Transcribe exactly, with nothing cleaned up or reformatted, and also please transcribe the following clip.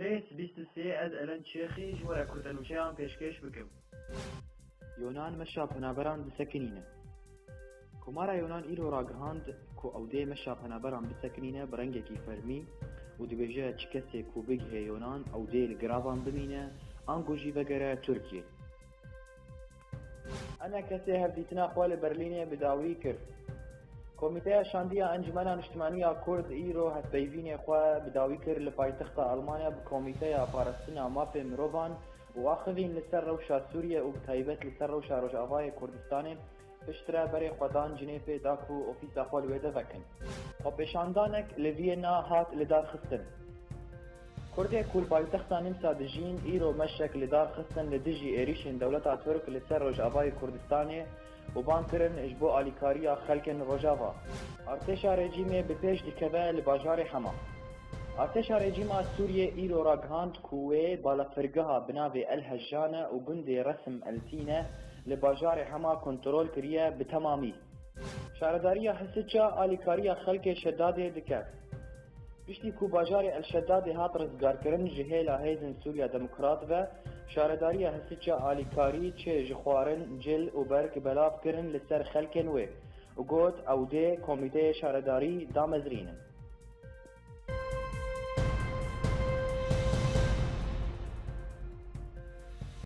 Rêz bîst û sê, ez Elen Çêxî ji we re kurtenûçeyan pêşkêş bikim. Yonan meşa penaberan disekinîne. Komara Yonan îro ragihand ku ew dê meşa penaberan bisekinîne bi rengekî fermî û dibêje çi kesê ku bigihê Yonan ew dê li giravan bimîne, ango jî vegere Tirkiyê. Ene kesê hevdîtina xwe li Berlînê bi dawî kir. Komîteya Şandiya Encûmena Niştimanî ya Kurd îro hevpeyvînê xwe bi dawî kir li paytexta Almanya bi Komîteya Parastina Mafê Mirovan û axivîn li ser rewşa Sûriye û bi taybet li ser rewşa Rojavayê Kurdistanê. Piştre berê xwe dan Cinêfê da ku ofîsa xwe li wê de vekin. Xwepêşandanek li Viyena hat lidarxistin. Kurdê ku li paytexta Nîmsa dijîn, îro meşek lidarxistin li dijî êrîşên dewleta Tirk li ser Rojavayê Kurdistanê û bang kirin ji bo alîkariya xelkên Rojava. Artêşa rejîmê bi pêş dikeve li bajarê Hema. Artêşa rejîma Sûriyê îro ragihand ku wê balafirgeha bi navê El Hejjane û gundê Resim El Tîne li bajarê Hema kontrol kiriye bi temamî. Şaredariya Hisiça alîkariya xelkê Şedadê dike. Piştî ku bajarê El Şedadê hat rizgarkirin ji hêla hêzên Sûriya Demokrat ve, şaredariya Hisiça alîkarî çê ji xwarin, cil û berg belav kirin li ser xelkên wê û got, ew dê komîteyê şaredarî damezrînin.